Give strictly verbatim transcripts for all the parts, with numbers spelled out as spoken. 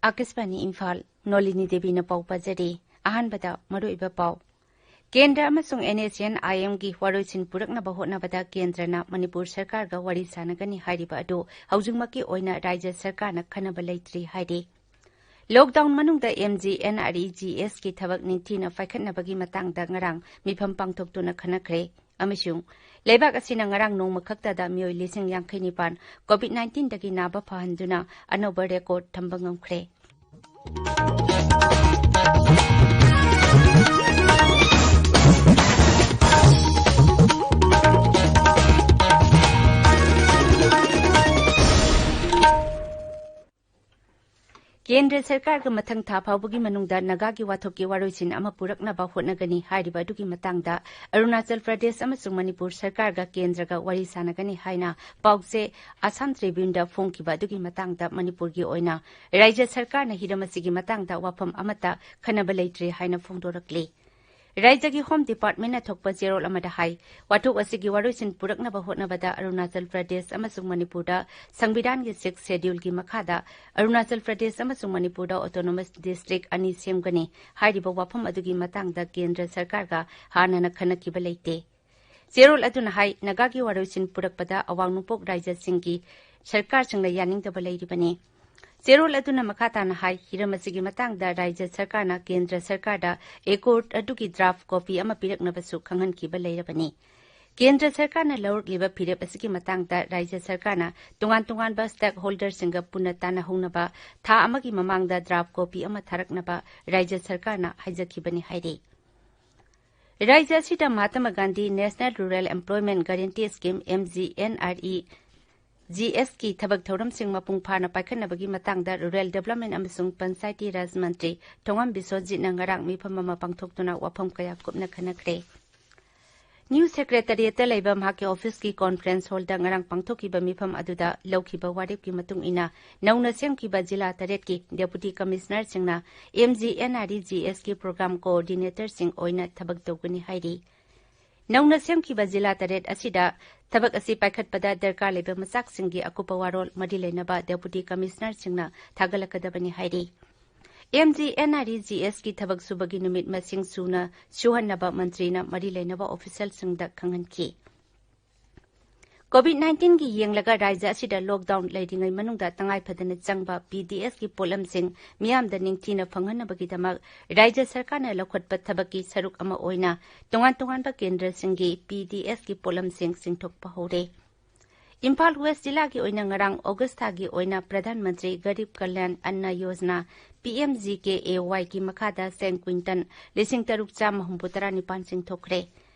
ꯑꯥꯀꯥꯁꯕꯥꯅꯤ ꯏꯝꯐꯥꯜ, ꯅꯣꯂꯤꯅꯤ ꯗꯦꯕꯤꯅ ꯄꯥꯎ ꯄꯥꯖꯔꯤ꯫ ꯑꯍꯥꯟꯕꯗ ꯃꯔꯨꯑꯣꯏꯕ ꯄꯥꯎ꯫ ꯀꯦꯟꯗ꯭ꯔ ꯑꯃꯁꯨꯡ NSCN-IMꯒꯤ ꯋꯥꯔꯣꯏꯁꯤꯟ ꯄꯨꯔꯛꯅꯕ ꯍꯣꯠꯅꯕꯗ ꯀꯦꯟꯗ꯭ꯔꯅ ꯃꯅꯤꯄꯨꯔ ꯁꯔꯀꯥꯔꯒ ꯋꯥꯔꯤ ꯁꯥꯟꯅꯒꯅꯤ ꯍꯥꯏꯔꯤꯕ ꯑꯗꯨ ꯍꯧꯖꯤꯛꯃꯛꯀꯤ ꯑꯣꯏꯅ ꯔꯥꯖ꯭ꯌ ꯁꯔꯀꯥꯔꯅ ꯈꯟꯅꯕ ꯂꯩꯇ꯭ꯔꯤ ꯍꯥꯏꯔꯤ꯫ ꯂꯣꯛꯗꯥꯎꯟ ꯃꯅꯨꯡꯗ MGNREGSꯀꯤ ꯊꯕꯛ ꯅꯤꯡꯊꯤꯅ ꯄꯥꯏꯈꯠꯅꯕꯒꯤ ꯃꯇꯥꯡꯗ ꯉꯔꯥꯡ ꯃꯤꯐꯝ ꯄꯥꯡꯊꯣꯛꯇꯨꯅ ꯈꯟꯅꯈ꯭ꯔꯦ꯫ ꯑꯃꯁꯨꯡ ꯂꯩꯕꯥꯛ ꯑꯁꯤꯅ ꯉꯔꯥꯡ ꯅꯣꯡꯃ ꯈꯛꯇꯗ ꯃꯤꯑꯣꯏ ꯂꯤꯁꯤꯡ ꯌꯥꯡꯈꯩ ꯅꯤꯄꯥꯟ COVID nineteenꯗꯒꯤ ꯅꯥꯕ ꯐꯍꯟꯗꯨꯅ ꯑꯅꯧꯕ ꯔꯦꯀꯣꯔꯗ ꯊꯝꯕ ꯉꯝꯈ꯭ꯔꯦ꯫ ꯀꯦꯟꯗ꯭ꯔ ꯁꯔꯀꯥꯔꯒ ꯃꯊꯪ ꯊꯥ ꯐꯥꯎꯕꯒꯤ ꯃꯅꯨꯡꯗ ꯅꯥꯒꯥꯒꯤ ꯋꯥꯊꯣꯛꯀꯤ ꯋꯥꯔꯣꯏꯁꯤꯟ ꯑꯃ ꯄꯨꯔꯛꯅꯕ ꯍꯣꯠꯅꯒꯅꯤ ꯍꯥꯏꯔꯤꯕ ꯑꯗꯨꯒꯤ ꯃꯇꯥꯡꯗ ꯑꯔꯨꯅꯥꯆꯜ ꯄ꯭ꯔꯗꯦꯁ ꯑꯃꯁꯨꯡ ꯃꯅꯤꯄꯨꯔ ꯁꯔꯀꯥꯔꯒ ꯀꯦꯟꯗ꯭ꯔꯒ ꯋꯥꯔꯤ ꯁꯥꯟꯅꯒꯅꯤ ꯍꯥꯏꯅ ꯄꯥꯎꯆꯦ ꯑꯁꯥꯝ ꯇ꯭ꯔꯤꯕ꯭ꯌꯨꯟꯗ ꯐꯣꯡꯈꯤꯕ ꯑꯗꯨꯒꯤ ꯃꯇꯥꯡꯗ ꯃꯅꯤꯄꯨꯔꯒꯤ ꯑꯣꯏꯅ ꯔꯥꯖ꯭ꯌ ꯁꯔꯀꯥꯔꯅ ꯍꯤꯔꯝ ꯑꯁꯤꯒꯤ ꯃꯇꯥꯡꯗ ꯋꯥꯐꯝ ꯑꯃꯠꯇ ꯈꯟꯅꯕ ꯂꯩꯇ꯭ꯔꯤ ꯍꯥꯏꯅ ꯐꯣꯡꯗꯣꯔꯛꯂꯤ꯫ ꯔꯥꯖ꯭ꯌꯒꯤ ꯍꯣꯝ ꯗꯤꯄꯥꯔꯠꯃꯦꯟꯅ ꯊꯣꯛꯄ ꯆꯦꯔꯣꯜ ꯑꯃꯗ ꯍꯥꯏ, ꯋꯥꯊꯣꯛ ꯑꯁꯤꯒꯤ ꯋꯥꯔꯣꯏꯁꯤꯟ ꯄꯨꯔꯛꯅꯕ ꯍꯣꯠꯅꯕꯗ ꯑꯔꯨꯅꯥꯆꯜ ꯄ꯭ꯔꯗꯦꯁ ꯑꯃꯁꯨꯡ ꯃꯅꯤꯄꯨꯔꯗ ꯁꯪꯕꯤꯙꯥꯟꯒꯤ ꯁꯤꯛꯁ ꯁꯦꯗ꯭ꯌꯨꯜꯒꯤ ꯃꯈꯥꯗ ꯑꯔꯨꯅꯥꯆꯜ ꯄ꯭ꯔꯗꯦꯁ ꯑꯃꯁꯨꯡ ꯃꯅꯤꯄꯨꯔꯗ autonomous district ꯑꯅꯤ ꯁꯦꯝꯒꯅꯤ ꯍꯥꯏꯔꯤꯕ ꯋꯥꯐꯝ ꯑꯗꯨꯒꯤ ꯃꯇꯥꯡꯗ ꯀꯦꯟꯗ꯭ꯔ ꯁꯔꯀꯥꯔꯒ ꯍꯥꯟꯅꯅ ꯈꯟꯅꯈꯤꯕ ꯂꯩꯇꯦ꯫ ꯆꯦꯔꯣꯜ ꯑꯗꯨꯅ ꯍꯥꯏ, ꯅꯥꯒꯥꯒꯤ ꯋꯥꯔꯣꯏꯁꯤꯟ ꯄꯨꯔꯛꯄꯗ ꯑꯋꯥꯡ ꯅꯣꯡꯄꯣꯛ ꯔꯥꯖ꯭ꯌꯁꯤꯡꯒꯤ ꯁꯔꯀꯥꯔꯁꯤꯡꯅ ꯌꯥꯅꯤꯡꯗꯕ ꯂꯩꯔꯤꯕꯅꯤ꯫ ꯆꯦꯔꯣꯜ ꯑꯗꯨꯅ ꯃꯈꯥ ꯇꯥꯅ ꯍꯥꯏ, ꯍꯤꯔꯝ ꯑꯁꯤꯒꯤ ꯃꯇꯥꯡꯗ ꯔꯥꯖ꯭ꯌ ꯁꯔꯀꯥꯔꯅ ꯀꯦꯟꯗ꯭ꯔ ꯁꯔꯀꯥꯔꯗ ꯑꯦꯀꯣꯔꯗ ꯑꯗꯨꯒꯤ ꯗ꯭ꯔꯥꯐ ꯀꯣꯄꯤ ꯑꯃ ꯄꯤꯔꯛꯅꯕꯁꯨ ꯈꯪꯍꯟꯈꯤꯕ ꯂꯩꯔꯕꯅꯤ꯫ ꯀꯦꯟꯗ꯭ꯔ ꯁꯔꯀꯥꯔꯅ ꯂꯧꯔꯛꯂꯤꯕ ꯐꯤꯔꯦꯞ ꯑꯁꯤꯒꯤ ꯃꯇꯥꯡꯗ ꯔꯥꯖ꯭ꯌ ꯁꯔꯀꯥꯔꯅ ꯇꯣꯉꯥꯟ ꯇꯣꯉꯥꯟꯕ ꯁ꯭ꯇꯦꯛꯍꯣꯜꯗꯔꯁꯤꯡꯒ ꯄꯨꯟꯅ ꯇꯥꯟꯅꯍꯧꯅꯕ ꯊꯥ ꯑꯃꯒꯤ ꯃꯃꯥꯡꯗ ꯗ꯭ꯔꯥꯐ ꯀꯣꯄꯤ ꯑꯃ ꯊꯥꯔꯛꯅꯕ ꯔꯥꯖ꯭ꯌ ꯁꯔꯀꯥꯔꯅ ꯍꯥꯏꯖꯈꯤꯕꯅꯤ ꯍꯥꯏꯔꯤ꯫ ꯔꯥꯖ꯭ꯌ ꯑꯁꯤꯗ Mahatma Gandhi National Rural Employment Guarantee Scheme, MGNREGSꯀꯤ ꯊꯕꯛ ꯊꯧꯔꯝꯁꯤꯡ ꯃꯄꯨꯡ ꯐꯥꯅ ꯄꯥꯏꯈꯠꯅꯕꯒꯤ ꯃꯇꯥꯡꯗ Rural Development ꯑꯃꯁꯨꯡ ꯄꯟꯆꯥꯌꯇꯤ ꯔꯥꯖ ꯃꯟꯇ꯭ꯔꯤ ꯊꯣꯉꯝ ꯕꯤꯁ꯭ꯋꯖꯤꯠꯅ ꯉꯔꯥꯡ ꯃꯤꯐꯝ ꯑꯃ ꯄꯥꯡꯊꯣꯛꯇꯨꯅ ꯋꯥꯐꯝ ꯀꯌꯥ ꯀꯨꯞꯅ ꯈꯟꯅꯈ꯭ꯔꯦ꯫ ꯅ꯭ꯌꯨ ꯁꯦꯀ꯭ꯔꯦꯇꯔꯤꯌꯦꯠꯇ ꯂꯩꯕ ꯃꯍꯥꯛꯀꯤ ꯑꯣꯐꯤꯁꯀꯤ ꯀꯣꯟꯐ꯭ꯔꯦꯟꯁ ꯍꯣꯜꯗ ꯉꯔꯥꯡ ꯄꯥꯡꯊꯣꯛꯈꯤꯕ ꯃꯤꯐꯝ ꯑꯗꯨꯗ ꯂꯧꯈꯤꯕ ꯋꯥꯔꯦꯞꯀꯤ ꯃꯇꯨꯡ ꯏꯟꯅ ꯅꯧꯅ ꯁꯦꯝꯈꯤꯕ ꯖꯤꯂꯥ ꯇꯔꯦꯠꯀꯤ ꯗꯦꯄꯨꯇꯤ ꯀꯃꯤꯁꯅꯔꯁꯤꯡꯅ MGNREGSꯀꯤ ꯄ꯭ꯔꯣꯒ꯭ꯔꯥꯝ ꯀꯣꯑꯣꯔꯗꯤꯅꯦꯇꯔꯁꯤꯡ ꯑꯣꯏꯅ ꯊꯕꯛ ꯇꯧꯒꯅꯤ ꯍꯥꯏꯔꯤ꯫ ꯅꯧꯅ ꯁꯦꯝꯈꯤꯕ ꯖꯤꯂꯥ ꯇꯔꯦꯠ ꯑꯁꯤꯗ ꯊꯕꯛ ꯑꯁꯤ ꯄꯥꯏꯈꯠꯄꯗ ꯗꯔꯀꯥꯔ ꯂꯩꯕ ꯃꯆꯥꯛꯁꯤꯡꯒꯤ ꯑꯀꯨꯞꯄ ꯋꯥꯔꯣꯜ ꯃꯔꯤ ꯂꯩꯅꯕ ꯗꯦꯄꯨꯇꯤ ꯀꯃꯤꯁꯅꯔꯁꯤꯡꯅ ꯊꯥꯒꯠꯂꯛꯀꯗꯕꯅꯤ ꯍꯥꯏꯔꯤ꯫ M G N R E G ꯑꯦꯁꯀꯤ ꯊꯕꯛ ꯁꯨꯕꯒꯤ ꯅꯨꯃꯤꯠ ꯃꯁꯤꯡ ꯁꯨꯅ ꯁꯨꯍꯟꯅꯕ ꯃꯟꯇ꯭ꯔꯤꯅ ꯃꯔꯤ ꯂꯩꯅꯕ ꯑꯣꯐꯤꯁꯤꯌꯦꯜꯁꯤꯡꯗ ꯈꯪꯍꯟꯈꯤ꯫ ꯀꯣꯚꯤꯗ ꯅꯥꯏꯟꯇꯤꯟꯒꯤ ꯌꯦꯡꯂꯒ ꯔꯥꯖ꯭ꯌ ꯑꯁꯤꯗ ꯂꯣꯛꯗꯥꯎꯟ ꯂꯩꯔꯤꯉꯩ ꯃꯅꯨꯡꯗ ꯇꯉꯥꯏ ꯐꯗꯅ ꯆꯪꯕ ꯄꯤ ꯗꯤ ꯑꯦꯁꯀꯤ ꯄꯣꯠꯂꯝꯁꯤꯡ ꯃꯤꯌꯥꯝꯗ ꯅꯤꯡꯊꯤꯅ ꯐꯪꯍꯟꯅꯕꯒꯤꯗꯃꯛ ꯔꯥꯖ꯭ꯌ ꯁꯔꯀꯥꯔꯅ ꯂꯧꯈꯠꯄ ꯊꯕꯛꯀꯤ ꯁꯔꯨꯛ ꯑꯃ ꯑꯣꯏꯅ ꯇꯣꯉꯥꯟ ꯇꯣꯉꯥꯟꯕ ꯀꯦꯟꯗ꯭ꯔꯁꯤꯡꯒꯤ ꯄꯤ ꯗꯤ ꯑꯦꯁꯀꯤ ꯄꯣꯠꯂꯝꯁꯤꯡ ꯆꯤꯡꯊꯣꯛꯄ ꯍꯧꯔꯦ꯫ ꯏꯝꯐꯥꯜ ꯋꯦꯁ ꯖꯤꯂꯥꯒꯤ ꯑꯣꯏꯅ ꯉꯔꯥꯡ ꯑꯣꯒꯁ ꯊꯥꯒꯤ ꯑꯣꯏꯅ Pradhan Mantri Garib Kalyan Anna Yojana, P M G K A ꯋꯥꯏꯒꯤ ꯃꯈꯥꯗ ꯆꯦꯡ ꯀ꯭ꯋꯤꯟꯇꯜ ꯂꯤꯁꯤꯡ ꯇꯔꯨꯛ ꯆꯥꯝꯃ ꯍꯨꯝꯐꯨ ꯇꯔꯥ ꯅꯤꯄꯥꯟ ꯆꯤꯡꯊꯣꯛꯈ꯭ꯔꯦ꯫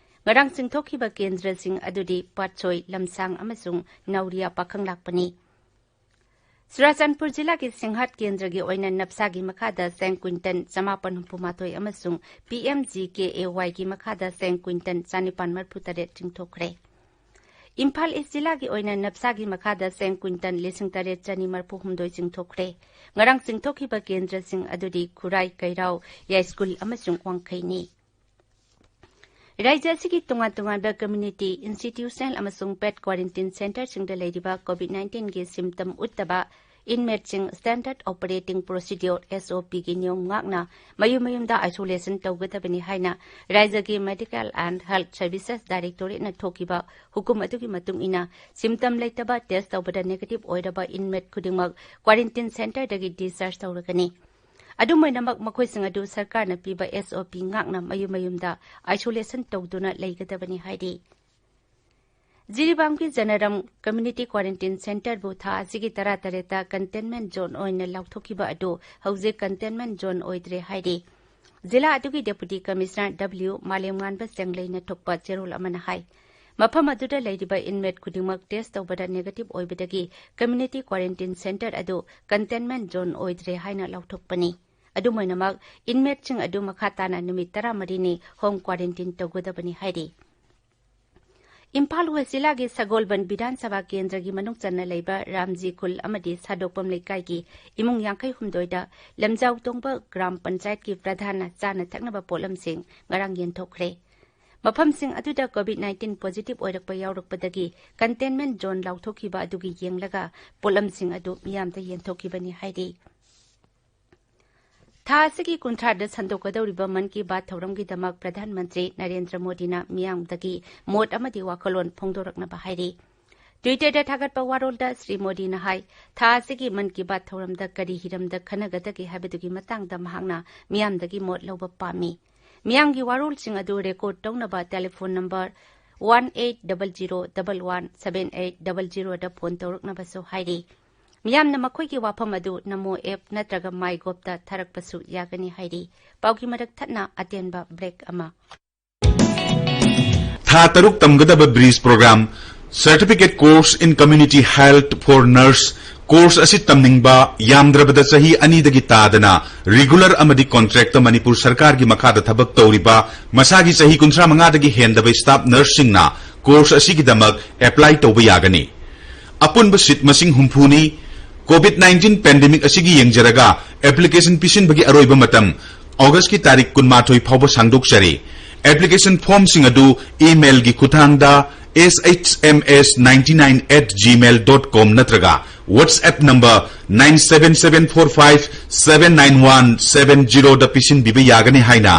ꯉꯔꯥꯡ ꯆꯤꯡꯊꯣꯛꯈꯤꯕ ꯀꯦꯟꯗ꯭ꯔꯁꯤꯡ ꯑꯗꯨꯗꯤ ꯄꯥꯠꯁꯣꯏ, ꯂꯝꯁꯥꯡ ꯑꯃꯁꯨꯡ ꯅꯥꯎꯔꯤꯌꯥ ꯄꯥꯈꯪ ꯂꯥꯛꯄꯅꯤ꯫ ꯆꯨꯔꯥꯆꯥꯟꯄꯨꯔ ꯖꯤꯂꯥꯒꯤ ꯁꯤꯡꯍꯥꯠ ꯀꯦꯟꯗ꯭ꯔꯒꯤ ꯑꯣꯏꯅ ꯅꯞꯁꯥꯒꯤ ꯃꯈꯥꯗ ꯆꯦꯡ ꯀ꯭ꯋꯤꯟꯇꯜ ꯆꯃꯥꯄꯟ ꯍꯨꯝꯐꯨ ꯃꯥꯊꯣꯏ ꯑꯃꯁꯨꯡ ꯄꯤ ꯑꯦꯝ ꯖꯤ ꯀꯦ ꯑꯦ ꯋꯥꯏꯒꯤ ꯃꯈꯥꯗ ꯆꯦꯡ ꯀ꯭ꯋꯤꯟꯇꯜ ꯆꯥꯅꯤꯄꯥꯟ ꯃꯔꯤꯐꯨ ꯇꯔꯦꯠ ꯆꯤꯡꯊꯣꯛꯈ꯭ꯔꯦ꯫ ꯏꯝꯐꯥꯜ ꯏꯁ ꯖꯤꯂꯥꯒꯤ ꯑꯣꯏꯅ ꯅꯞꯁꯥꯒꯤ ꯃꯈꯥꯗ ꯆꯦꯡ ꯀ꯭ꯋꯤꯟꯇꯜ ꯂꯤꯁꯤꯡ ꯇꯔꯦꯠ ꯆꯅꯤ ꯃꯔꯤꯐꯨ ꯍꯨꯝꯗꯣꯏ ꯆꯤꯡꯊꯣꯛꯈ꯭ꯔꯦ꯫ ꯉꯔꯥꯡ ꯆꯤꯡꯊꯣꯛꯈꯤꯕ ꯀꯦꯟꯗ꯭ꯔꯁꯤꯡ ꯑꯗꯨꯗꯤ ꯈꯨꯔꯥꯏ, ꯀꯩꯔꯥꯎ, ꯌꯥꯏꯁ꯭ꯀꯨꯜ ꯑꯃꯁꯨꯡ ꯋꯥꯡꯈꯩꯅꯤ꯫ ꯔꯥꯖ꯭ꯌ ꯑꯁꯤꯒꯤ ꯇꯣꯉꯥꯟ ꯇꯣꯉꯥꯟꯕ ꯀꯝꯃ꯭ꯌꯨꯅꯤꯇꯤ, ꯏꯟꯁꯇꯤꯇ꯭ꯌꯨꯁꯅꯦꯜ ꯑꯃꯁꯨꯡ ꯄꯦꯠ ꯀ꯭ꯋꯥꯔꯦꯟꯇꯤꯟ ꯁꯦꯟꯇꯔꯁꯤꯡꯗ ꯂꯩꯔꯤꯕ ꯀꯣꯚꯤꯗ ꯅꯥꯏꯟꯇꯤꯟꯒꯤ ꯁꯤꯝꯇꯝ ꯎꯠꯇꯕ ꯏꯟꯃꯦꯠꯁꯤꯡ ꯁ꯭ꯇꯦꯟꯗꯔꯗ ꯑꯣꯄꯔꯦꯇꯤꯡ ꯄ꯭ꯔꯣꯁꯤꯗ꯭ꯌꯣꯔ, ꯑꯦꯁ ꯑꯣ ꯄꯤꯒꯤ ꯅꯤꯌꯣꯝ ꯉꯥꯛꯅ ꯃꯌꯨꯝ ꯃꯌꯨꯝꯗ ꯑꯥꯏꯁꯣꯂꯦꯁꯟ ꯇꯧꯒꯗꯕꯅꯤ ꯍꯥꯏꯅ ꯔꯥꯖ꯭ꯌꯒꯤ ꯃꯦꯗꯤꯀꯦꯜ ꯑꯦꯟꯗ ꯍꯦꯜꯊ ꯁꯔꯚꯤꯁꯦꯁ ꯗꯥꯏꯔꯦꯛꯇꯣꯔꯦꯠꯅ ꯊꯣꯛꯈꯤꯕ ꯍꯨꯀꯨꯝ ꯑꯗꯨꯒꯤ ꯃꯇꯨꯡ ꯏꯟꯅ, ꯁꯤꯝꯇꯝ ꯂꯩꯇꯕ, ꯇꯦꯁ ꯇꯧꯕꯗ ꯅꯦꯒꯦꯇꯤꯚ ꯑꯣꯏꯔꯕ ꯏꯟꯃꯦꯠ ꯈꯨꯗꯤꯡꯃꯛ ꯀ꯭ꯋꯥꯔꯦꯟꯇꯤꯟ ꯁꯦꯟꯇꯔꯗꯒꯤ ꯗꯤꯁꯆꯥꯔꯖ ꯇꯧꯔꯒꯅꯤ꯫ ꯑꯗꯨꯝ ꯑꯣꯏꯅꯃꯛ, ꯃꯈꯣꯏꯁꯤꯡ ꯑꯗꯨ ꯁꯔꯀꯥꯔꯅ ꯄꯤꯕ ꯑꯦꯁ ꯑꯣ ꯄꯤ ꯉꯥꯛꯅ ꯃꯌꯨꯝ ꯃꯌꯨꯝꯗ ꯑꯥꯏꯁꯣꯂꯦꯁꯟ ꯇꯧꯗꯨꯅ ꯂꯩꯒꯗꯕꯅꯤ ꯍꯥꯏꯔꯤ꯫ ꯖꯤꯔꯤꯕꯥꯝꯒꯤ ꯖꯅꯔꯝ ꯀꯝꯃ꯭ꯌꯨꯅꯤꯇꯤ ꯀ꯭ꯋꯥꯔꯦꯟꯇꯤꯟ ꯁꯦꯟꯇꯔꯕꯨ ꯊꯥ ꯑꯁꯤꯒꯤ ꯇꯔꯥꯇꯔꯦꯠꯇ ꯀꯟꯇꯦꯟꯃꯦꯟ ꯖꯣꯟ ꯑꯣꯏꯅ ꯂꯥꯎꯊꯣꯛꯈꯤꯕ ꯑꯗꯨ ꯍꯧꯖꯤꯛ ꯀꯟꯇꯦꯟꯃꯦꯟ ꯖꯣꯟ ꯑꯣꯏꯗ꯭ꯔꯦ ꯍꯥꯏꯔꯤ꯫ ꯖꯤꯂꯥ ꯑꯗꯨꯒꯤ ꯗꯦꯄꯨꯇꯤ ꯀꯃꯤꯁꯅꯔ ꯗꯕ꯭ꯂꯤꯎ ꯃꯥꯂꯦꯝꯉꯥꯟꯕ ꯆꯦꯡꯂꯩꯅ ꯊꯣꯛꯄ ꯆꯦꯔꯣꯜ ꯑꯃꯅ ꯍꯥꯏ, ꯃꯐꯝ ꯑꯗꯨꯗ ꯂꯩꯔꯤꯕ ꯏꯟꯃꯦꯠ ꯈꯨꯗꯤꯡꯃꯛ ꯇꯦꯁ ꯇꯧꯕꯗ ꯅꯦꯒꯦꯇꯤꯚ ꯑꯣꯏꯕꯗꯒꯤ ꯀꯝꯃ꯭ꯌꯨꯅꯤꯇꯤ ꯀ꯭ꯋꯥꯔꯦꯟꯇꯤꯟ ꯁꯦꯟꯇꯔ ꯑꯗꯨ ꯀꯟꯇꯦꯟꯃꯦꯟ ꯖꯣꯟ ꯑꯣꯏꯗ꯭ꯔꯦ ꯍꯥꯏꯅ ꯂꯥꯎꯊꯣꯛꯄꯅꯤ꯫ ꯑꯗꯨꯝ ꯑꯣꯏꯅꯃꯛ, ꯏꯟꯃꯦꯠꯁꯤꯡ ꯑꯗꯨ ꯃꯈꯥ ꯇꯥꯅ ꯅꯨꯃꯤꯠ ꯇꯔꯥꯃꯔꯤꯅꯤ ꯍꯣꯝ ꯀ꯭ꯋꯥꯔꯦꯟꯇꯤꯟ ꯇꯧꯒꯗꯕꯅꯤ ꯍꯥꯏꯔꯤ꯫ ꯏꯝꯐꯥꯜ ꯋꯦꯁ ꯖꯤꯂꯥꯒꯤ ꯁꯒꯣꯜꯕꯟ ꯕꯤꯙꯥꯟ ꯁꯚꯥ ꯀꯦꯟꯗ꯭ꯔꯒꯤ ꯃꯅꯨꯡ ꯆꯟꯅ ꯂꯩꯕ ꯔꯥꯝꯖꯤ ꯈꯨꯜ ꯑꯃꯗꯤ ꯁꯥꯗꯣꯛꯄꯝ ꯂꯩꯀꯥꯏꯒꯤ ꯏꯃꯨꯡ ꯌꯥꯡꯈꯩ ꯍꯨꯝꯗꯣꯏꯗ ꯂꯝꯖꯥꯎ ꯇꯣꯡꯕ ꯒ꯭ꯔꯥꯝ ꯄꯟꯆꯥꯌꯠꯀꯤ ꯄ꯭ꯔꯙꯥꯟꯅ ꯆꯥꯅ ꯊꯛꯅꯕ ꯄꯣꯠꯂꯝꯁꯤꯡ ꯉꯔꯥꯡ ꯌꯦꯟꯊꯣꯛꯈ꯭ꯔꯦ꯫ ꯃꯐꯝꯁꯤꯡ ꯑꯗꯨꯗ COVID nineteen positive ꯑꯣꯏꯔꯛꯄ ꯌꯥꯎꯔꯛꯄꯗꯒꯤ containment zone ꯂꯥꯎꯊꯣꯛꯈꯤꯕ ꯑꯗꯨꯒꯤ ꯌꯦꯡꯂꯒ ꯄꯣꯠꯂꯝꯁꯤꯡ ꯑꯗꯨ ꯃꯤꯌꯥꯝꯗ ꯌꯦꯟꯊꯣꯛꯈꯤꯕꯅꯤ ꯍꯥꯏꯔꯤ꯫ ꯊꯥ ꯑꯁꯤꯒꯤ ꯀꯨꯟꯊ꯭ꯔꯥꯗ ꯁꯟꯗꯣꯛꯀꯗꯧꯔꯤꯕ ꯃꯟ ꯀꯤ ꯕꯥꯠ ꯊꯧꯔꯝꯒꯤꯗꯃꯛ ꯄ꯭ꯔꯙꯥꯟ ꯃꯟꯇ꯭ꯔꯤ ꯅꯔꯦꯟꯗ꯭ꯔ ꯃꯣꯗꯤꯅ ꯃꯤꯌꯥꯝꯗꯒꯤ ꯃꯣꯠ ꯑꯃꯗꯤ ꯋꯥꯈꯜꯂꯣꯟ ꯐꯣꯡꯗꯣꯔꯛꯅꯕ ꯍꯥꯏꯔꯤ꯫ Twitter-ꯗ ꯊꯥꯒꯠꯄ ꯋꯥꯔꯣꯜꯗ ꯁ꯭ꯔꯤ ꯃꯣꯗꯤꯅ ꯍꯥꯏ, ꯊꯥ ꯑꯁꯤꯒꯤ ꯃꯟ ꯀꯤ ꯕꯥꯠ ꯊꯧꯔꯝꯗ ꯀꯔꯤ ꯍꯤꯔꯝꯗ ꯈꯟꯅꯒꯗꯒꯦ ꯍꯥꯏꯕꯗꯨꯒꯤ ꯃꯇꯥꯡꯗ ꯃꯍꯥꯛꯅ ꯃꯤꯌꯥꯝꯗꯒꯤ ꯃꯣꯠ ꯂꯧꯕ ꯄꯥꯝꯃꯤ꯫ ꯃꯤꯌꯥꯝꯒꯤ ꯋꯥꯔꯣꯜꯁꯤꯡ ꯑꯗꯨ record ꯇꯧꯅꯕ telephone number one eight double zero double one seven eight double zero-ꯗ phone ꯇꯧꯔꯛꯅꯕꯁꯨ ꯍꯥꯏꯔꯤ꯫ ꯃꯤꯌꯥꯝꯅ ꯃꯈꯣꯏꯒꯤ ꯋꯥꯐꯝ ꯑꯗꯨ ꯅꯃꯣ app ꯅꯠꯇ꯭ꯔꯒ MyGov-ꯇ ꯊꯥꯔꯛꯄꯁꯨ ꯌꯥꯒꯅꯤ ꯍꯥꯏꯔꯤ꯫ ꯄꯥꯎꯒꯤ ꯃꯔꯛ ꯊꯠꯅ ꯑꯇꯦꯟꯕ break ꯑꯃ꯫ ꯊꯥ ꯇꯔꯨꯛ ꯇꯝꯒꯗꯕ bridge programme, Certificate Course in Community Health for Nurse course ꯑꯁꯤ ꯇꯝꯅꯤꯡꯕ, ꯌꯥꯝꯗ꯭ꯔꯕꯗ ꯆꯍꯤ ꯑꯅꯤꯗꯒꯤ ꯇꯥꯗꯅ regular ꯑꯃꯗꯤ contract ꯃꯅꯤꯄꯨꯔ ꯁꯔꯀꯥꯔꯒꯤ ꯃꯈꯥꯗ ꯊꯕꯛ ꯇꯧꯔꯤꯕ, ꯃꯁꯥꯒꯤ ꯆꯍꯤ ꯀꯨꯟꯊ꯭ꯔꯥ ꯃꯉꯥꯗꯒꯤ ꯍꯦꯟꯗꯕ staff nurse-ꯁꯤꯡꯅ course ꯑꯁꯤꯒꯤꯗꯃꯛ apply ꯇꯧꯕ ꯌꯥꯒꯅꯤ꯫ ꯑꯄꯨꯟꯕ seat ꯃꯁꯤꯡ ꯍꯨꯝꯐꯨꯅꯤ꯫ COVID nineteen pandemic ꯑꯁꯤꯒꯤ ꯌꯦꯡꯖꯔꯒ application ꯄꯤꯁꯤꯟꯕꯒꯤ ꯑꯔꯣꯏꯕ ꯃꯇꯝ August-ꯀꯤ ꯇꯥꯔꯤꯛ ꯀꯨꯟꯃꯥꯊꯣꯏ ꯐꯥꯎꯕ ꯁꯥꯡꯗꯣꯛꯆꯔꯤ꯫ Application form-ꯁꯤꯡ ꯑꯗꯨ email-ꯒꯤ ꯈꯨꯠꯊꯥꯡꯗ S H M S ninety nine at gmail dot com ꯅꯠꯇ꯭ꯔꯒ WhatsApp number nine seven seven four five seven nine one seven zero-ꯗ ꯄꯤꯁꯤꯟꯕꯤꯕ ꯌꯥꯒꯅꯤ ꯍꯥꯏꯅ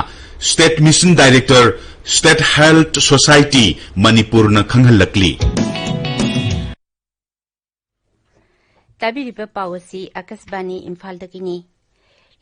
State Mission Director, State Health Society, ꯃꯅꯤꯄꯨꯔꯅ ꯈꯪꯍꯜꯂꯛꯂꯤ꯫ ꯇꯥꯕꯤꯔꯤꯕ ꯄꯥꯎ ꯑꯁꯤ ꯑꯥꯀꯥꯁꯕꯥꯅꯤ ꯏꯝꯐꯥꯜꯗꯒꯤꯅꯤ꯫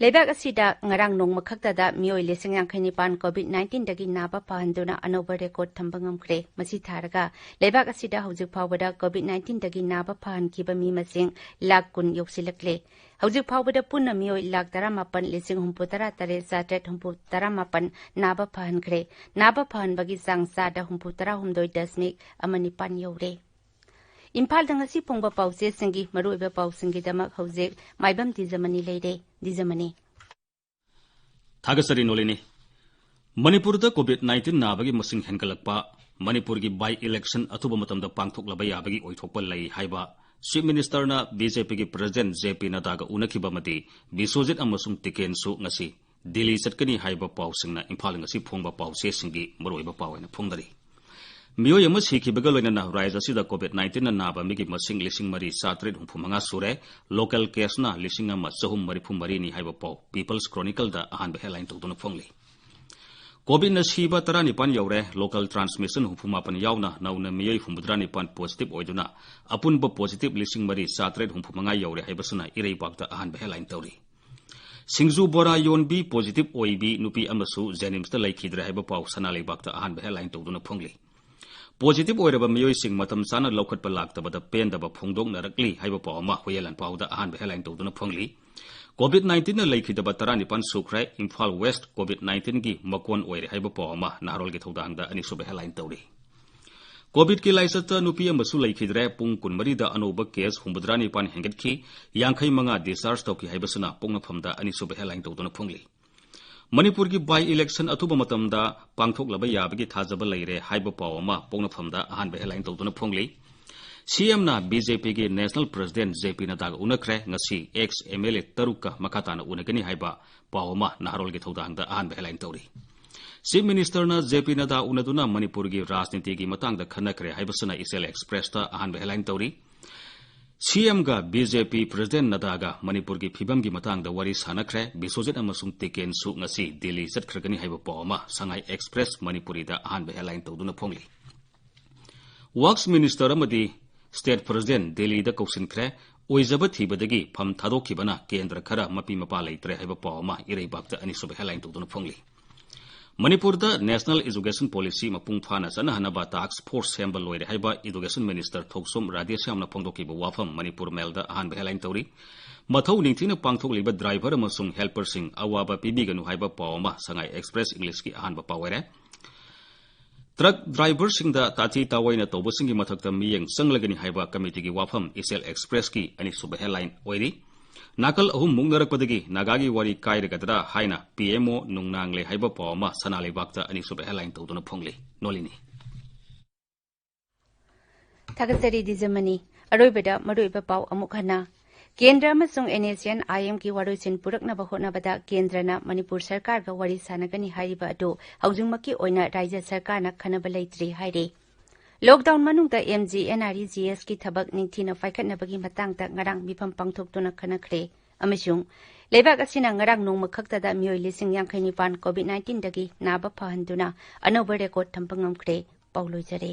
ꯂꯩꯕꯥꯛ ꯑꯁꯤꯗ ꯉꯔꯥꯡ ꯅꯣꯡꯃ ꯈꯛꯇꯗ ꯃꯤꯑꯣꯏ ꯂꯤꯁꯤꯡ ꯌꯥꯡꯈꯩ ꯅꯤꯄꯥꯟ COVID nineteen-ꯗꯒꯤ ꯅꯥꯕ ꯐꯍꯟꯗꯨꯅ ꯑꯅꯧꯕ record ꯊꯝꯕ ꯉꯝꯈ꯭ꯔꯦ꯫ ꯃꯁꯤ ꯊꯥꯔꯒ ꯂꯩꯕꯥꯛ ꯑꯁꯤꯗ ꯍꯧꯖꯤꯛ ꯐꯥꯎꯕꯗ COVID nineteen-ꯗꯒꯤ ꯅꯥꯕ ꯐꯍꯟꯈꯤꯕ ꯃꯤ ꯃꯁꯤꯡ ꯂꯥꯈ ꯀꯨꯟ ꯌꯧꯁꯤꯜꯂꯛꯂꯦ꯫ ꯍꯧꯖꯤꯛ ꯐꯥꯎꯕꯗ ꯄꯨꯟꯅ ꯃꯤꯑꯣꯏ ꯂꯥꯈ ꯇꯔꯥꯃꯥꯄꯟ ꯂꯤꯁꯤꯡ ꯍꯨꯝꯐꯨ ꯇꯔꯥ ꯇꯔꯦꯠ ꯆꯥꯇ꯭ꯔꯦꯠ ꯍꯨꯝꯐꯨ ꯇꯔꯥꯃꯥꯄꯟ ꯅꯥꯕ ꯐꯍꯟꯈ꯭ꯔꯦ꯫ ꯅꯥꯕ ꯐꯍꯟꯕꯒꯤ ꯆꯥꯡ ꯆꯥꯗ ꯍꯨꯝꯐꯨ ꯇꯔꯥꯍꯨꯝꯗꯣꯏ ꯗꯁꯃꯤꯛ ꯑꯃ ꯅꯤꯄꯥꯟ ꯌꯧꯔꯦ꯫ ꯏꯝꯐꯥꯜꯗ ꯉꯁꯤ ꯐꯣꯡꯕ ꯄꯥꯎꯆꯦꯁꯤꯡꯒꯤ ꯃꯔꯨꯑꯣꯏꯕ ꯄꯥꯎꯁꯤꯡꯒꯤꯗꯃꯛ ꯍꯧꯖꯤꯛ ꯃꯥꯏꯕꯝ ꯗꯤꯖꯃꯅꯤ ꯂꯩꯔꯦ꯫ ꯗꯤꯖꯃꯅꯤ꯫ ꯊꯥꯒꯠꯆꯔꯤ ꯅꯣꯂꯤꯅꯤ꯫ ꯃꯅꯤꯄꯨꯔꯗ COVID nineteen ꯅꯥꯕꯒꯤ ꯃꯁꯤꯡ ꯍꯦꯟꯒꯠꯂꯛꯄ, ꯃꯅꯤꯄꯨꯔꯒꯤ by election ꯑꯊꯨꯕ ꯃꯇꯝꯗ ꯄꯥꯡꯊꯣꯛꯂꯕ ꯌꯥꯕꯒꯤ ꯑꯣꯏꯊꯣꯛꯄ ꯂꯩ ꯍꯥꯏꯕ Chief Minister-ꯅ BJP-ꯒꯤ President J P Nadda-ꯒ ꯎꯅꯈꯤꯕ ꯑꯃꯗꯤ ꯕꯤꯁ꯭ꯋꯖꯤꯠ ꯑꯃꯁꯨꯡ ꯇꯤꯀꯦꯟꯁꯨ ꯉꯁꯤ ꯗꯤꯜꯂꯤ ꯆꯠꯀꯅꯤ ꯍꯥꯏꯕ ꯄꯥꯎꯁꯤꯡꯅ ꯏꯝꯐꯥꯜ ꯉꯁꯤ ꯐꯣꯡꯕ ꯄꯥꯎꯆꯦꯁꯤꯡꯒꯤ ꯃꯔꯨꯑꯣꯏꯕ ꯄꯥꯎ ꯑꯣꯏꯅ ꯐꯣꯡꯅꯔꯤ꯫ ꯃꯤꯑꯣꯏ ꯑꯃ ꯁꯤꯈꯤꯕꯒ ꯂꯣꯏꯅꯅ ꯔꯥꯖ꯭ꯌ ꯑꯁꯤꯗ COVID nineteen ꯅ ꯅꯥꯕ ꯃꯤꯒꯤ ꯃꯁꯤꯡ ꯂꯤꯁꯤꯡ ꯃꯔꯤ ꯆꯥꯇꯔꯦꯠ ꯍꯨꯝꯐꯨ ꯃꯉꯥ ꯁꯨꯔꯦ꯫ Local case ꯅ ꯂꯤꯁꯤꯡ ꯑꯃ ꯆꯍꯨꯝ ꯃꯔꯤꯐꯨ ꯃꯔꯤꯅꯤ ꯍꯥꯏꯕ ꯄꯥꯎ People's Chronicle ꯗ ꯑꯍꯥꯟꯕ headline ꯇꯧꯗꯨꯅ ꯐꯣꯡꯂꯤ꯫ COVID ꯅ ꯁꯤꯕ ꯇꯔꯥꯅꯤꯄꯥꯟ ꯌꯧꯔꯦ꯫ Local transmission ꯍꯨꯝꯐꯨ ꯃꯥꯄꯟ ꯌꯥꯎꯅ ꯅꯧꯅ ꯃꯤꯑꯣꯏ ꯍꯨꯝꯐꯨꯇꯔꯥ ꯅꯤꯄꯥꯟ positive ꯑꯣꯏꯗꯨꯅ ꯑꯄꯨꯟꯕ positive ꯂꯤꯁꯤꯡ ꯃꯔꯤ ꯆꯥꯇꯔꯦꯠ ꯍꯨꯝꯐꯨ ꯃꯉꯥ ꯌꯧꯔꯦ ꯍꯥꯏꯕꯁꯤꯅ ꯏꯔꯩꯕꯥꯛꯇ ꯑꯍꯥꯟꯕ headline ꯇꯧꯔꯤ꯫ ꯁꯤꯡꯖꯨ ꯕꯣꯔꯥ ꯌꯣꯟꯕꯤ positive ꯑꯣꯏꯕꯤ ꯅꯨꯄꯤ ꯑꯃꯁꯨ JNIMS ꯇ ꯂꯩꯈꯤꯗ꯭ꯔꯦ ꯍꯥꯏꯕ ꯄꯥꯎ ꯁꯅꯥ ꯂꯩꯕꯥꯛꯇ ꯑꯍꯥꯟꯕ headline ꯇꯧꯗꯨꯅ ꯐꯣꯡꯂꯤ꯫ Positive ꯑꯣꯏꯔꯕ ꯃꯤꯑꯣꯏꯁꯤꯡ ꯃꯇꯝ ꯆꯥꯅ ꯂꯧꯈꯠꯄ ꯂꯥꯛꯇꯕꯗ ꯄꯦꯟꯗꯕ ꯐꯣꯡꯗꯣꯛꯅꯔꯛꯂꯤ ꯍꯥꯏꯕ ꯄꯥꯎ ꯑꯃ ꯍꯨꯏꯌꯦꯟ ꯂꯥꯟꯄꯥꯎꯗ ꯑꯍꯥꯟꯕ headline ꯇꯧꯗꯨꯅ ꯐꯣꯡꯂꯤ꯫ COVID nineteen ꯅ ꯂꯩꯈꯤꯗꯕ ꯇꯔꯥꯅꯤꯄꯥꯟ ꯁꯨꯈ꯭ꯔꯦ꯫ ꯏꯝꯐꯥꯜ West COVID nineteen ꯒꯤ ꯃꯀꯣꯟ ꯑꯣꯏꯔꯦ ꯍꯥꯏꯕ ꯄꯥꯎ ꯑꯃ ꯅꯍꯥꯔꯣꯜꯒꯤ ꯊꯧꯗꯥꯡꯗ ꯑꯅꯤꯁꯨꯕ headline ꯇꯧꯔꯤ꯫ COVID ꯀꯤ ꯂꯥꯏꯆꯠꯇ ꯅꯨꯄꯤ ꯑꯃꯁꯨ ꯂꯩꯈꯤꯗ꯭ꯔꯦ꯫ ꯄꯨꯡ ꯀꯨꯟꯃꯔꯤꯗ ꯑꯅꯧꯕ case ꯍꯨꯝꯐꯨꯇꯔꯥꯅꯤꯄꯥꯟ ꯍꯦꯟꯒꯠꯈꯤ꯫ ꯌꯥꯡꯈꯩ ꯃꯉꯥ discharge ꯇꯧꯈꯤ ꯍꯥꯏꯕꯁꯤꯅ ꯄꯣꯛꯅꯐꯝꯗ ꯑꯅꯤꯁꯨꯕ headline ꯇꯧꯗꯨꯅ ꯐꯣꯡꯂꯤ꯫ ꯃꯅꯤꯄꯨꯔꯒꯤ by election ꯑꯊꯨꯕ ꯃꯇꯝꯗ ꯄꯥꯡꯊꯣꯛꯂꯕ ꯌꯥꯕꯒꯤ ꯊꯥꯖꯕ ꯂꯩꯔꯦ ꯍꯥꯏꯕ ꯄꯥꯎ ꯑꯃ ꯄꯣꯛꯅꯐꯝꯗ ꯑꯍꯥꯟꯕ headline ꯇꯧꯗꯨꯅ ꯐꯣꯡꯂꯤ꯫ CM ꯅ BJP ꯒꯤ National President JP ꯅꯗ꯭ꯗꯥꯒ ꯎꯅꯈ꯭ꯔꯦ꯫ ꯉꯁꯤ ex MLA ꯇꯔꯨꯛꯀ ꯃꯈꯥ ꯇꯥꯅ ꯎꯅꯒꯅꯤ ꯍꯥꯏꯕ ꯄꯥꯎ ꯑꯃ ꯅꯍꯥꯔꯣꯜꯒꯤ ꯊꯧꯗꯥꯡꯗ ꯑꯍꯥꯟꯕ headline ꯇꯧꯔꯤ꯫ Chief Minister ꯅ JP ꯅꯗ꯭ꯗꯥ ꯎꯅꯗꯨꯅ ꯃꯅꯤꯄꯨꯔꯒꯤ ꯔꯥꯖꯅꯤꯇꯤꯒꯤ ꯃꯇꯥꯡꯗ ꯈꯟꯅꯈ꯭ꯔꯦ ꯍꯥꯏꯕꯁꯤꯅ ꯏꯆꯦꯜ Express ꯇ ꯑꯍꯥꯟꯕ headline ꯇꯧꯔꯤ꯫ CM ꯒ BJP President ꯅꯗ꯭ꯗꯥꯒ ꯃꯅꯤꯄꯨꯔꯒꯤ ꯐꯤꯕꯝꯒꯤ ꯃꯇꯥꯡꯗ ꯋꯥꯔꯤ ꯁꯥꯟꯅꯈ꯭ꯔꯦ꯫ ꯕꯤꯁ꯭ꯋꯖꯤꯠ ꯑꯃꯁꯨꯡ ꯇꯤꯀꯦꯟꯁꯨ ꯉꯁꯤ ꯗꯤꯜꯂꯤ ꯆꯠꯈ꯭ꯔꯒꯅꯤ ꯍꯥꯏꯕ ꯄꯥꯎ ꯑꯃ ꯁꯉꯥꯏ Express ꯃꯅꯤꯄꯨꯔꯤꯗ ꯑꯍꯥꯟꯕ headline ꯇꯧꯗꯨꯅ ꯐꯣꯡꯂꯤ꯫ Works Minister ꯑꯃꯗꯤ State President ꯗꯤꯜꯂꯤꯗ ꯀꯧꯁꯤꯟꯈ꯭ꯔꯦ꯫ ꯑꯣꯏꯖꯕ ꯊꯤꯕꯗꯒꯤ ꯐꯝ ꯊꯥꯗꯣꯛꯈꯤꯕꯅ ꯀꯦꯟꯗ꯭ꯔ ꯈꯔ ꯃꯄꯤ ꯃꯄꯥ ꯂꯩꯇ꯭ꯔꯦ ꯍꯥꯏꯕ ꯄꯥꯎ ꯑꯃ ꯏꯔꯩꯕꯥꯛꯇ ꯑꯅꯤꯁꯨꯕ headline ꯇꯧꯗꯨꯅ ꯐꯣꯡꯂꯤ꯫ ꯃꯅꯤꯄꯨꯔꯗ National Education Policy ꯃꯄꯨꯡ ꯐꯥꯅ ꯆꯠꯅꯍꯟꯅꯕ task force ꯁꯦꯝꯕ ꯂꯣꯏꯔꯦ ꯍꯥꯏꯕ Education Minister ꯊꯣꯛꯆꯣꯝ ꯔꯥꯙꯦꯁ꯭ꯌꯥꯝꯅ ꯐꯣꯡꯗꯣꯛꯈꯤꯕ ꯋꯥꯐꯝ ꯃꯅꯤꯄꯨꯔ Mail ꯗ ꯑꯍꯥꯟꯕ headline ꯇꯧꯔꯤ꯫ ꯃꯊꯧ ꯅꯤꯡꯊꯤꯅ ꯄꯥꯡꯊꯣꯛꯂꯤꯕ driver ꯑꯃꯁꯨꯡ helper ꯁꯤꯡ ꯑꯋꯥꯕ ꯄꯤꯕꯤꯒꯅꯨ ꯍꯥꯏꯕ ꯄꯥꯎ ꯑꯃ ꯁꯉꯥꯏ Express English ꯀꯤ ꯑꯍꯥꯟꯕ ꯄꯥꯎ ꯑꯣꯏꯔꯦ꯫ Truck driver ꯁꯤꯡꯗ ꯇꯥꯊꯤ ꯇꯥꯑꯣꯏꯅ ꯇꯧꯕꯁꯤꯡꯒꯤ ꯃꯊꯛꯇ ꯃꯤꯠꯌꯦꯡ ꯆꯪꯂꯒꯅꯤ ꯍꯥꯏꯕ committee ꯒꯤ ꯋꯥꯐꯝ ꯏꯆꯦꯜ Express ꯀꯤ ꯑꯅꯤꯁꯨꯕ headline ꯑꯣꯏꯔꯤ꯫ ꯅꯥꯀꯜ ꯑꯍꯨꯝ ꯃꯨꯛꯅꯔꯛꯄꯗꯒꯤ ꯅꯥꯒꯥꯒꯤ ꯋꯥꯔꯤ ꯀꯥꯏꯔꯒꯗ꯭ꯔꯥ ꯍꯥꯏꯅ PMO ꯅꯨꯡꯅꯥꯡꯂꯦ ꯍꯥꯏꯕ ꯄꯥꯎ ꯑꯃ ꯁꯅꯥ ꯂꯩꯕꯥꯛꯇ ꯑꯅꯤꯁꯨꯕ headline ꯇꯧꯗꯨꯅ ꯐꯣꯡꯂꯤ꯫ ꯅꯣꯂꯤꯅꯤ꯫ ꯊꯥꯒꯠꯆꯔꯤ ꯗꯤꯖꯃꯅꯤ꯫ ꯑꯔꯣꯏꯕꯗ ꯃꯔꯨꯑꯣꯏꯕ ꯄꯥꯎ ꯑꯃꯨꯛ ꯍꯟꯅ꯫ ꯀꯦꯟꯗ꯭ꯔ ꯑꯃꯁꯨꯡ NSCN IMꯒꯤ ꯋꯥꯔꯣꯏꯁꯤꯟ ꯄꯨꯔꯛꯅꯕ ꯍꯣꯠꯅꯕꯗ ꯀꯦꯟꯗ꯭ꯔꯅ ꯃꯅꯤꯄꯨꯔ ꯁꯔꯀꯥꯔꯒ ꯋꯥꯔꯤ ꯁꯥꯟꯅꯒꯅꯤ ꯍꯥꯏꯔꯤꯕ ꯑꯗꯨ ꯍꯧꯖꯤꯛꯃꯛꯀꯤ ꯑꯣꯏꯅ ꯔꯥꯖ꯭ꯌ ꯁꯔꯀꯥꯔꯅ ꯈꯟꯅꯕ ꯂꯩꯇ꯭ꯔꯤ ꯍꯥꯏꯔꯤ꯫ ꯂꯣꯛꯗꯥꯎꯟ ꯃꯅꯨꯡꯗ MGNREGSꯀꯤ ꯊꯕꯛ ꯅꯤꯡꯊꯤꯅ ꯄꯥꯏꯈꯠꯅꯕꯒꯤ ꯃꯇꯥꯡꯗ ꯉꯔꯥꯡ ꯃꯤꯐꯝ ꯄꯥꯡꯊꯣꯛꯇꯨꯅ ꯈꯟꯅꯈ꯭ꯔꯦ ꯑꯃꯁꯨꯡ ꯂꯩꯕꯥꯛ ꯑꯁꯤꯅ ꯉꯔꯥꯡ ꯅꯣꯡꯃ ꯈꯛꯇꯗ ꯃꯤꯑꯣꯏ ꯂꯤꯁꯤꯡ ꯌꯥꯡꯈꯩ ꯅꯤꯄꯥꯟ COVID-19ꯗꯒꯤ ꯅꯥꯕ ꯐꯍꯟꯗꯨꯅ ꯑꯅꯧꯕ ꯔꯦꯀꯣꯔꯗ ꯊꯝꯕ ꯉꯝꯈ꯭ꯔꯦ꯫ ꯄꯥꯎ ꯂꯣꯏꯖꯔꯦ꯫